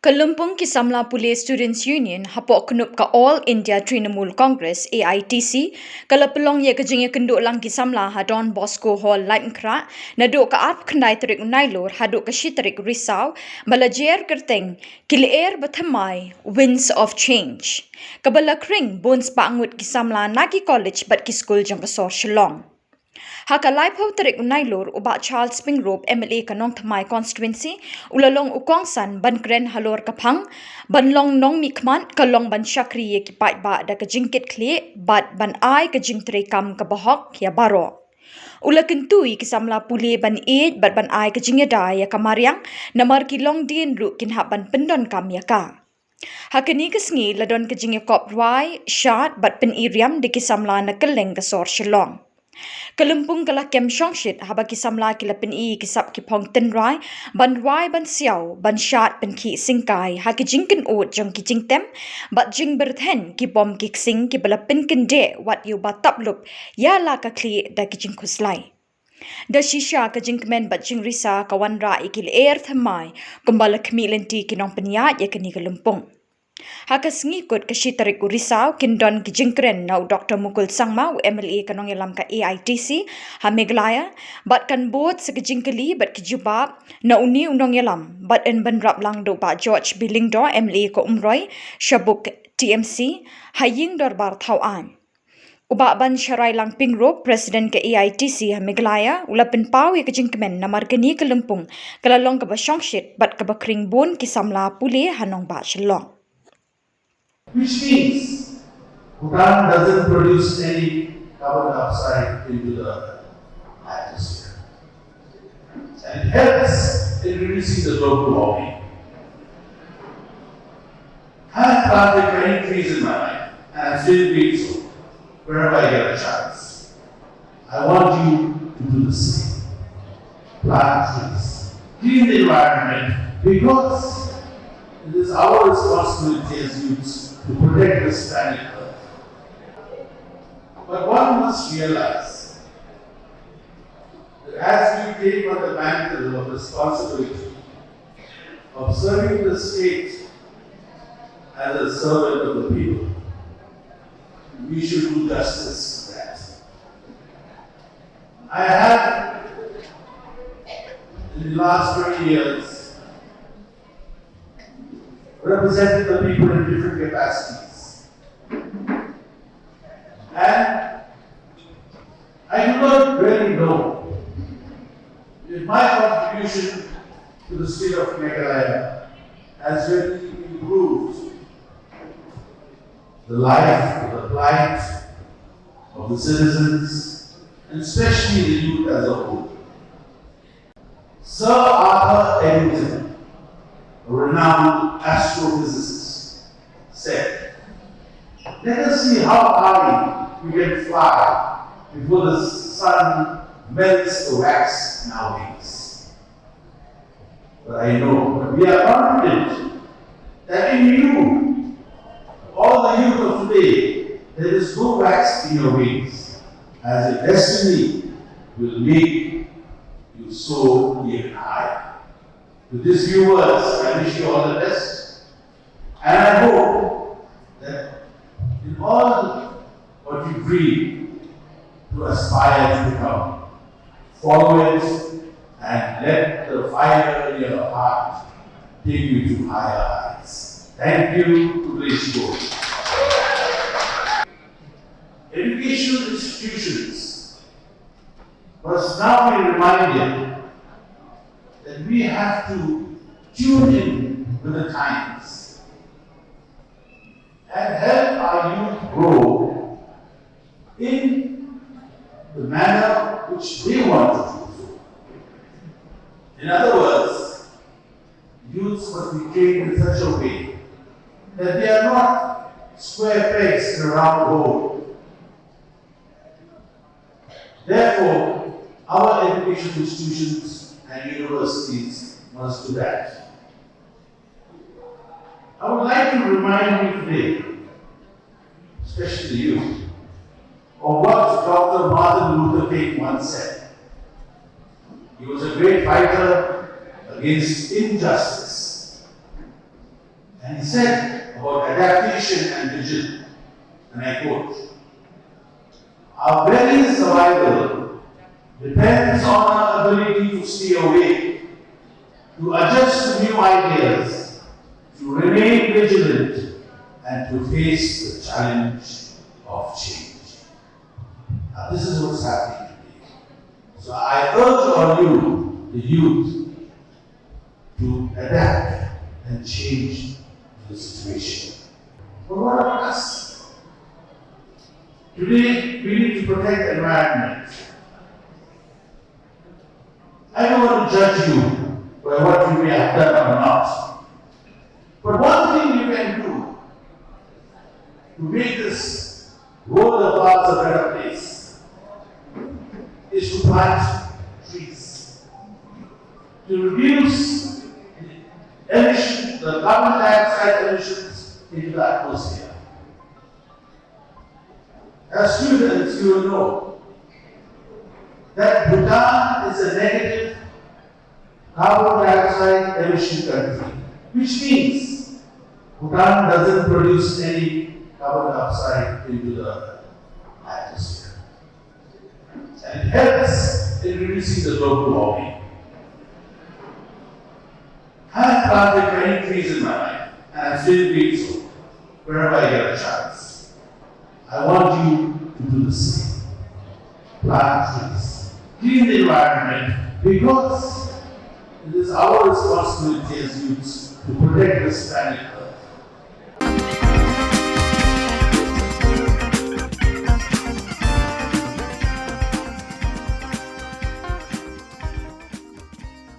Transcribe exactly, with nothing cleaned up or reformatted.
Ka lympung ki samla pule Students Union hapoh knup ka All India Trinamool Congress, A I T C, ka la pynlong ïa ka jingïakynduh lang ki samla ha Don Bosco Hall, Laitumkhrah, naduh ka arphew khyndai tarik u Nailur haduh ka shi tarik u Risaw, ba la jer kyrteng Ki Lyer Bathymmai, Winds of Change, kaba la khring bun spah ngut ki samla na ki college bad ki skul jong ka sor Shillong. Ha ka laiphew tarik u Nailur, u Bah Charles Pyngrope, M L A ka Nongthymmai Constituency, u la long u kongsan ban kren halor ka phang ban long nongmihkhmat ka long ban shakri ïa ki paidbah da ka jingkitkhlieh bad ban ai ka jingtreikam kaba hok ïa baroh. U la kyntu ïa ki samla pule ban ïeit bad ban ai ka jingïada ïa ka mariang, namar ki longdien ruh kin hap ban pyndonkam ïa ka. Ha kane ka sngi la don ka jingïakop rwai, shad bad pyni riam da ki samla na kylleng ka sor Shillong. Ka lympung ka la kem shongshit haba ki samla ki la pyni ki sap ki phong tynrai ban rwai, ban siaw, ban shad pynkhih syngkai ha ki jingkynud jong ki jingtem bad jingbyrthen ki bom ki ksing kiba la pynkyndeh wat ïa uba tap lup ïa la ka khlieh da ki jingkhuslai. Da shisha ka jingkmen bad jingrisa ka wanrah ïa ki lyer thymmai kumba la khmih lynti ki nongpynïaid ïa kane ka lympung. Ha ka sngi kut ka shi tarik u Risaw kin don ki jingkren na u Doktor Mukul Sangma, u M L A ka nongïalam ka A I T C ha Meghalaya, bad kan bud sa ka jingkylli bad ki jubab na une u nongïalam bad yn bynrap lang da u Bah George B Lyngdoh, M L A ka Umroi, Shabuk T M C, ha ïing dorbar Thawaiñ. U Bah Bansharai Langpyngrope, President ka A I T C ha Meghalaya, u la pynpaw ïa ka jingkmen namar kane ka lympung ka la long kaba shongshit bad kaba khring bun ki samla pule ha nongbah Shillong. Which means Bhutan doesn't produce any carbon dioxide into the atmosphere. And it helps in reducing the global warming. I've planted many trees in my life, and I'm still doing so wherever I get a chance. I want you to do the same. Plant trees. Clean the environment, because it is our responsibility as youths to protect this planet Earth. But one must realize that as we take on the mantle of responsibility of serving the state as a servant of the people, we should do justice to that. I have, in the last twenty years, represented the people in different capacities. And I do not really know if my contribution to the state of Meghalaya has really improved the life, the plight of the citizens, and especially the youth as a whole. Sir Arthur Eddington, a renowned astrophysicist, said, "Let us see how high we can fly before the sun melts the wax in our wings." But I know, but we are confident that in you, all the youth of today, there is no wax in your wings, as your destiny will make you soar even higher. With these few words, I wish you all the best, and I hope that in all what you dream to aspire to become, follow it and let the fire in your heart take you to higher heights. Thank you. Educational institutions must now be reminded that we have to tune in with the times and help our youth grow in the manner which they want to do so. In other words, youths must be trained in such a way that they are not square pegs in a round hole. Therefore, our education institutions and universities must do that. I would like to remind you today, especially you, of what Doctor Martin Luther King once said. He was a great fighter against injustice. He said about adaptation and vision, and I quote, "Our very survival depends on our ability to stay awake, to adjust to new ideas, to remain vigilant, and to face the challenge of change." Now, this is what's happening today. So I urge on you, the youth, to adapt and change the situation. But what about us? Today, we need to protect the environment. I don't want to judge you by what you may have done or not. But one thing you can do to make this world of ours a better place is to plant trees, to reduce the emission, the carbon dioxide emissions into the atmosphere. As students, you will know that Bhutan is a negative carbon dioxide emission country, which means Bhutan doesn't produce any carbon dioxide into the atmosphere. And it helps in reducing the global warming. I have planted many trees in my life, and I'm still doing so wherever I get a chance. I want you to do the same. Plant trees, clean the environment, because it is our responsibility as youths to protect this planet Earth.